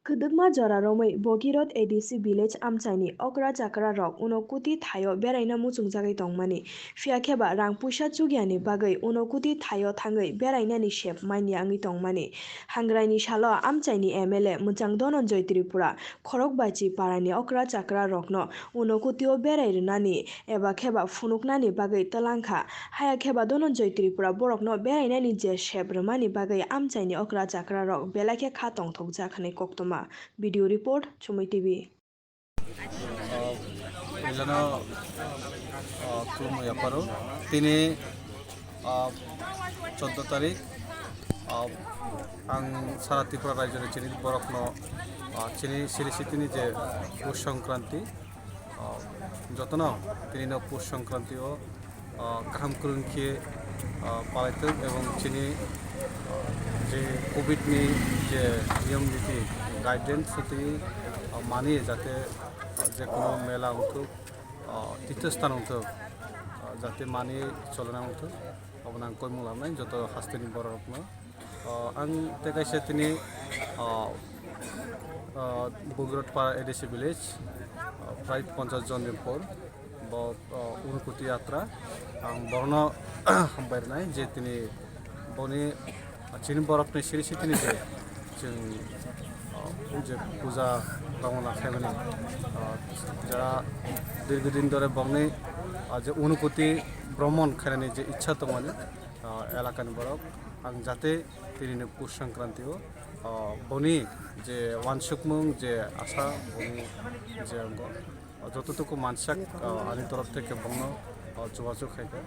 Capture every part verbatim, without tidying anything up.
Kwdwkma jora romwi Bogirot A D C village amchaini okra chakra rok Unokuti thaio beraina muchungjagwi tongmani, phiya kheba rang puisa chugyani bagwi Unokuti thaio thangwi berainani sep manya wngwi tongmani. Hangraini salo amchaini M L A mwchang Dhananjay Tripura khorokbachi parani okra chakra rokno Unokutio berai rwnani eba kheba phunuknani bagwi twlangkha. Haya kheba Dhananjay Tripura borokno berainani je sep rwmani bagwi amchaini okra chakra rok belai khe kha tongthokjak hwnwi koktwma. Video report, Chumui T V. Puilano, ah, khulumwi yapharo. Tini, ah, choudo tarik, ah, ang sara Tripura rajyoni chini borokno, ah, chini siri sitini je Pus Songkranti, ah, jotono tini no Pus Songkranti o, ah, kaham kwrwng khe, ah, palaitok ebong chini, ah, je covid ni je niyom niti guidelines sotwi, ah, mani jate, ah, je kono mela wngthok, ah, tirtho sthan wngthok, ah, jate mani cholona wngthok, obono ang koimung lamnai joto hasteni borok rokno. Ah, ang tei kaisa tini, ah, ah, Bogirot para A D C village, ah, prai ponchas jonni por, bo, ah, Unukuti yatra. Ang borokno hambai rwnai je tini boni, ah, chini borokni siri sitini je chwng, ah, je puja kamona khaimani, ah, jara dirghodin dhore bongni, ah, je Unukuti bhromon khainani je ichha tongmani, ah, elakani borok, ang jate tini ni Pus Songkranti o, ah, boni je wansukmung, je asa, boni je jototuku mansak, ah, ani torof theke bongno, ah, jogajog khaikha.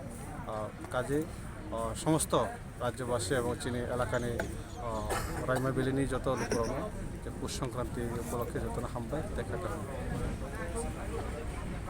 Ah, kaje, ah, somosto rajyobasi ebong chini elakani, ah, Raima Valley ni joto lukurokno je Pus Songkranti upolokhe jotono hambai tei khairokma.